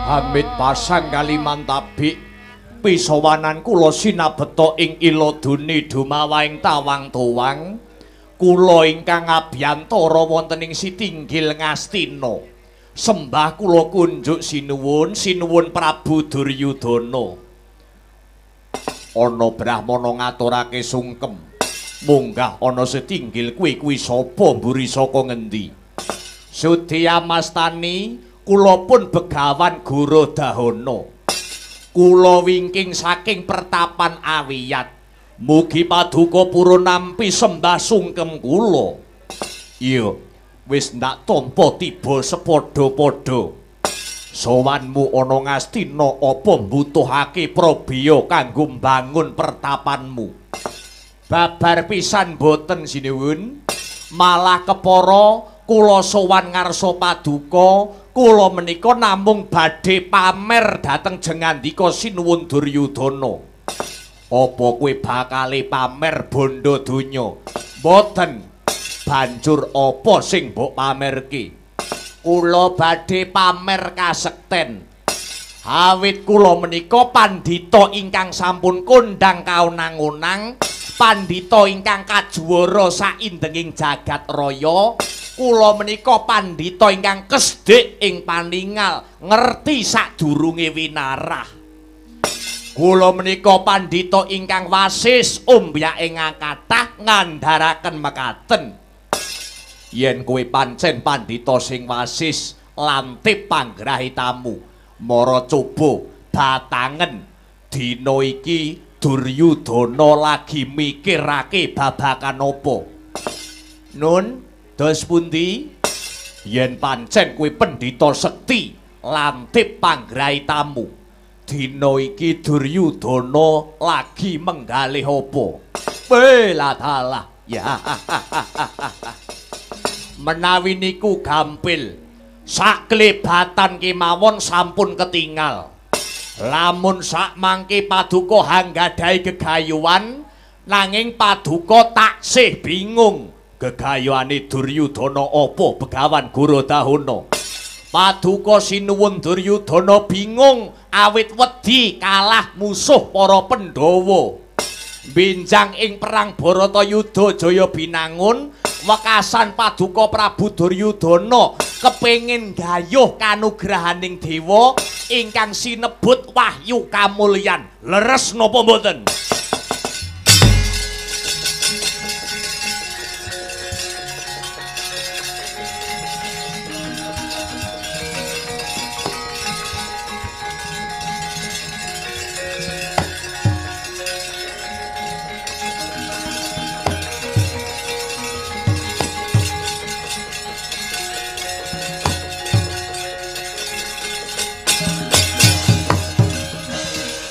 Amit pasang kalimantabik pisowanan kula sinabeta ing iladune dumawahing tawang tuwang kula ingkang abiyantara wonten ing sitinggil Ngastina sembah kula kunjuk sinuwun sinuwun Prabu Duryudana. Ana brahmana ngaturake sungkem munggah ana sitinggil kuwi kuwi sapa mburi saka ngendi? Sudi amastani kula pun Begawan Guru Dahana. Kula wingking saking pertapan Awiyat. Mugi paduka purun nampi sembah sungkem kula. Iya, wis ndak tampa tiba sepadha-padha. Sowanmu ana Ngastina apa mbutuhake prabeya kanggo mbangun pertapanmu? Babar pisan boten sinuwun. Malah kepara kula sowan ngarsa paduka. Kula menika namung badhe pamer dhateng jengandika sinuwun Duryudana. Apa kowe bakale pamer bondo donya? Mboten. Banjur apa sing mbok pamerke? Kula badhe pamer kasekten. Awit kula menika pandhita ingkang sampun kondhang kaonang-onang, pandhita ingkang kajuwara saindenging jagat raya. Kula menika pandhita ingkang kesdik ing paningal, ngerti sadurunge winarah. Kula menika pandhita ingkang wasis ombyake ngakathah ngandharaken mekaten. Yen kowe pancen pandhita sing wasis, lantip panggrahitamu. Mara coba batangen dina iki Duryudana lagi mikirake babagan apa. Nun, dos pundi? Yen pancen kowe pendhita sekti, lantip panggrahitamu. Dina iki Duryudana lagi menggalih apa? Weladalah. Ya. Menawi niku gampil, saklebatan kemawon sampun ketingal. Lamun sak mangke paduka hanggadhahi gegayuhan, nanging paduka taksih bingung. Gegayuhane Duryudana apa Begawan Guru Dahana? Paduka sinuwun Duryudana bingung awit wedi kalah musuh para Pandhawa. Benjang ing perang Bharatayuda Jaya Binangun, wekasan paduka Prabu Duryudana kepengin gayuh kanugrahaning dewa ingkang sinebut wahyu kamulyan. Leres napa mboten?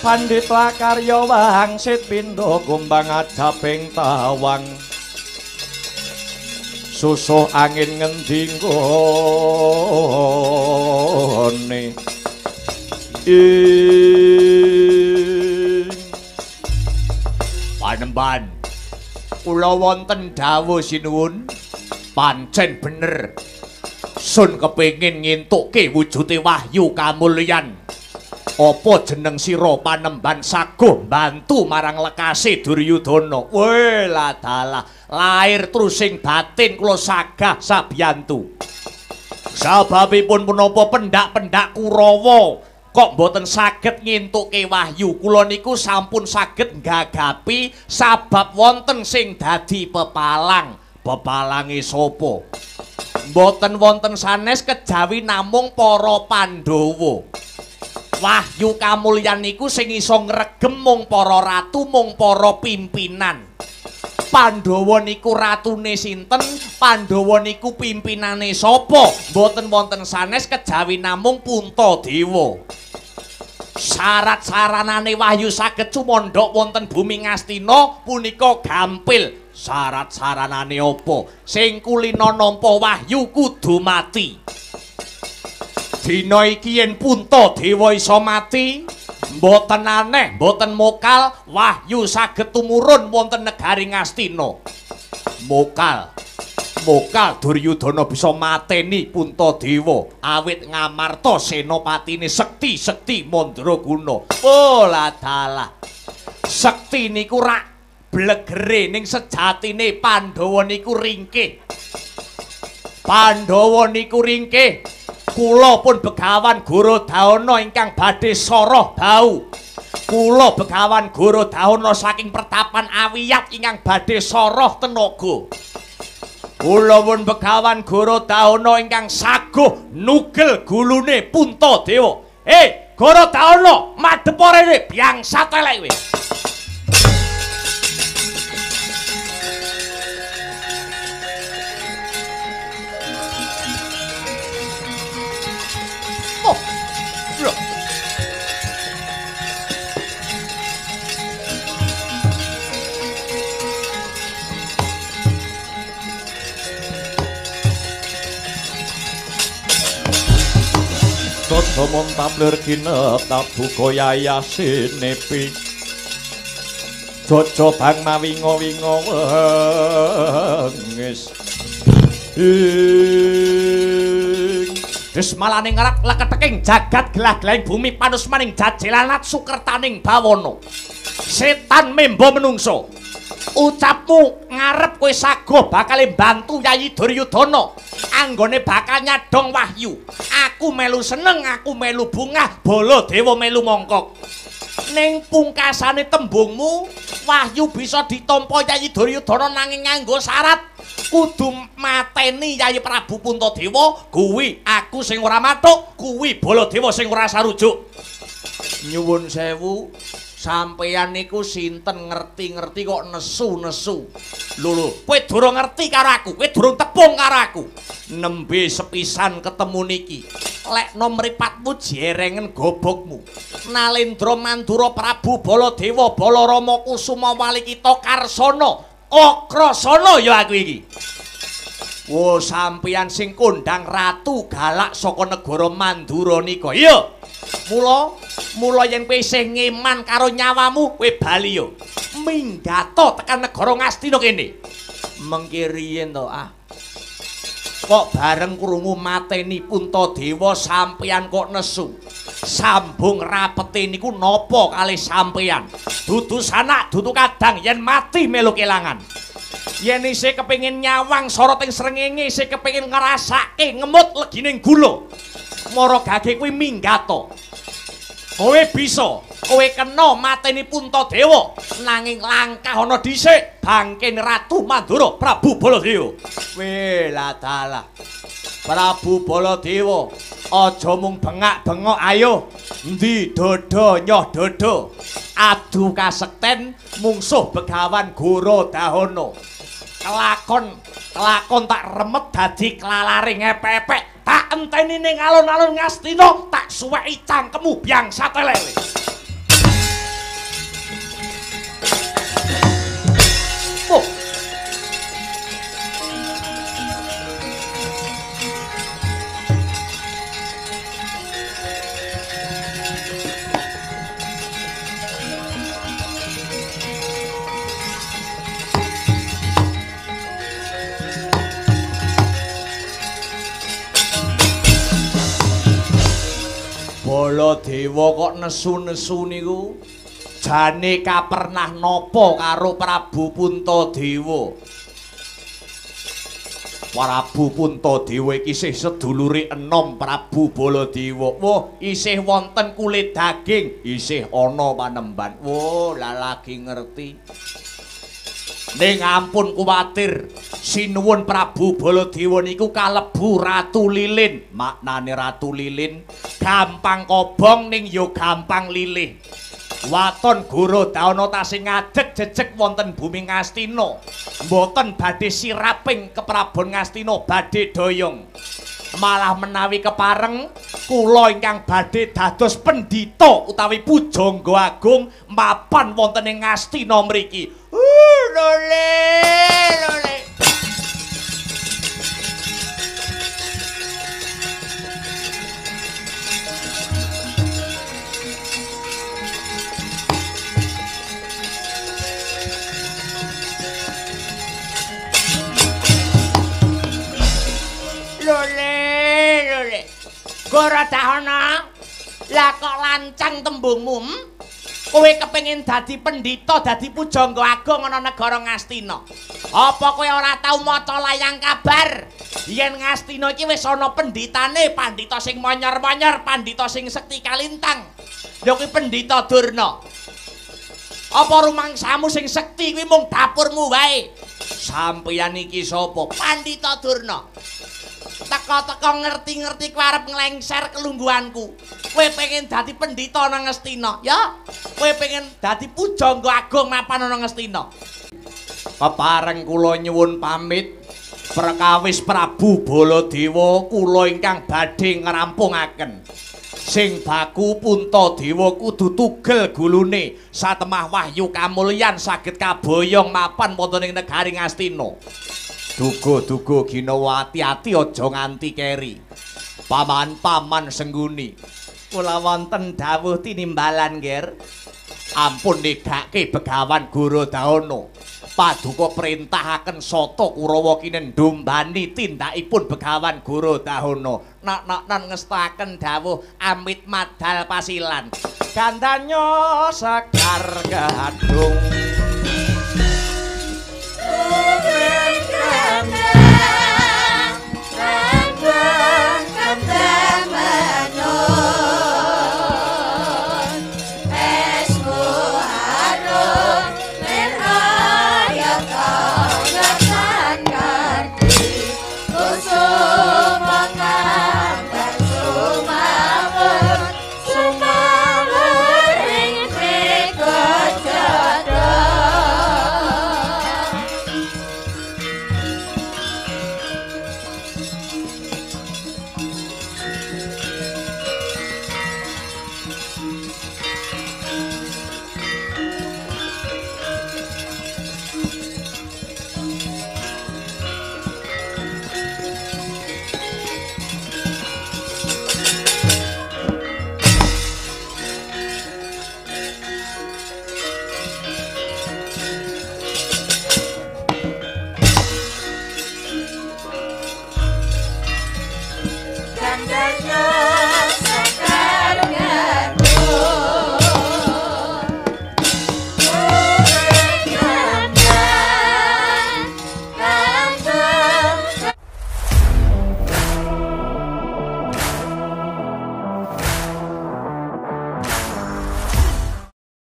Pandhita karya wangsit pindha gombang ajaping tawang. Susuh angin ngendi nggone. Panemban kula wonten dawuh sinuwun, pancen bener. Sun kepengin ngentukke wujude wahyu kamulyan. Apa jeneng sira panemban saguh mbantu marang lekase Duryudana? Weladalah, lair trusing batin kula sagah sabiyantu. Sababipun punapa pendak-pendak Kurawa kok mboten saged ngentukke wahyu? Kula niku sampun saged nggagapi sabab wonten sing dadi pepalang. Pepalange sapa? Mboten wonten sanes kejawi namung para Pandhawa. Wahyu kamulyan niku sing iso ngregem mung para ratu, mung para pimpinan. Pandhawa niku ratune sinten? Pandhawa niku pimpinane sapa? Mboten wonten sanes kejawi namung Puntadewa. Syarat saranane wahyu saged cumandhak wonten bumi Ngastina punika gampil. Syarat saranane apa? Sing kulina nampa wahyu kudu mati. Dina iki yen Puntadewa iso mati, mboten aneh, mboten mokal, wahyu saged tumurun wonten negari Ngastina. Mokal. Mokal Duryudana bisa mateni Puntadewa awit ngamarta senopatine sekti-sekti mandraguna. Oh ladalah. Sekti niku rak blegere ning sejatine Pandhawa niku ringkih. Pandhawa niku ringkih. Kula pun Begawan Gorodahana ingkang badhe soroh bau. Kula Begawan Gorodahana saking pertapan Awiyat ingkang badhe soroh tenaga. Kula pun Begawan Gorodahana ingkang saguh nugel gulune Puntadewa. Gorodahana, madhep rene biangsat elek kowe. Dodomon tablir ginep tabuka yayasinepi Jojo bang mawinga-winga wengis ing Desmalane ngerak leketeking jagat gelah-gelahing bumi panusmaning jajelanat sukertaning bawana. Setan membo menungso. Ucapmu ngarep kowe saguh bakal mbantu Yayi Duryudana anggone bakal nyadong wahyu. Aku melu seneng, aku melu bungah, Baladewa melu mongkok. Ning pungkasane tembungmu, wahyu bisa ditampa Yayi Duryudana nanging nganggo syarat kudu mateni Yayi Prabu Puntadewa. Kuwi aku sing ora mathuk, kuwi Baladewa sing ora sarujuk. Nyuwun sewu, sampeyan niku sinten ngerti-ngerti kok nesu-nesu. Lho lho, kowe durung ngerti karo aku, kowe durung tepung karo aku. Nembe sepisan ketemu niki. Lekno mripatmu jerengen gobokmu. Nalendra Mandura Prabu Baladewa Balarama Kusuma Walikita Karsana Okrasana ya aku iki. Wo sampeyan sing kondang ratu galak saka negara Mandura nika. Iya. Mula yen kowe isih ngeman karo nyawamu, kowe bali yo. Minggato tekan negara Ngastina kene. Mengki riyen to, ah. Kok bareng krungu mateni Puntadewa sampeyan kok nesu. Sambung rapete niku napa kalih sampeyan? Dudu sanak, dudu kadang yen mati melu kelangan. Yen isih kepengin nyawang soroting srengenge, isih kepengin ngrasake ngemut legining gula. Mara gage kuwi minggato. Kowe bisa, kowe kena mateni Puntadewa, nanging langkah ana dhisik bangken Ratu Mandura Prabu Baladewa. Weh ladalah. Prabu Baladewa, aja mung bengak-bengok ayo. Endi dodo nyoh dodo. Adu kasekten mungsuh Begawan Gorodahana. Kelakon tak remet dadi klalare ngepek-epek. Tak enteni ning alun-alun Ngastina, tak suweki cangkemmu biangsat elek. Oh. Baladewa kok nesu-nesu niku jane kapernah napa karo Prabu Puntadewa. Prabu Puntadewa iki isih sedulure enom Prabu Baladewa. Wah, isih wonten kulit daging, isih ana panemban. Wah, lah lagi ngerti. Ning ampun kuwatir, sinuwun Prabu Baladewa niku kalebu Ratu Lilin. Maknane Ratu Lilin gampang kobong ning ya gampang lilih. Waton Goro Dahana tasih ngadeg jejeg wonten bumi Ngastina. Mboten badhe siraping keprabon Ngastina badhe doyong. Malah menawi kepareng kula ingkang badhe dados pendhita utawi pujangga agung mapan wonten ing Ngastina mriki. Lole lole. Lole lole. Goro Dahana, lah kok lancang tembungmu? Kowe kepengin dadi pendhita, dadi pujangga agung ana negara Ngastina. Apa kowe ora tau maca layang kabar? Yen Ngastina iki wis ana pendhitane, pandhita sing monyor-monyor, pandhita sing sekti kalintang. Ya kuwi Pendhita Durna. Apa rumangsamu sing sekti kuwi mung dapurmu wae? Sampeyan iki sapa? Pandhita Durna. Teka-teka ngerti-ngerti kowe arep nglengser kelungguhanku. Kowe pengen dadi pendhita ana Ngastina, ya? Kowe pengen dadi pujangga agung mapan ana Ngastina. Pepareng kula nyuwun pamit perkawis Prabu Baladewa kula ingkang badhe ngrampungaken. Sing baku Puntadewa kudu tugel gulune satemah wahyu kamulyan saged kaboyong mapan wonten ing negari Ngastina. Duga-duga ginawa ati-ati aja nganti keri. Paman-paman Sengguni, kula wonten dawuh tinimbalan, Nger. Ampun negake Begawan Goro Dahana. Paduka perintahaken Sata Kurawa kinendumbani tindakipun Begawan Goro Dahana. Nok-nok ngestaken dawuh amit madal pasilan. Gandanya sekar gadung.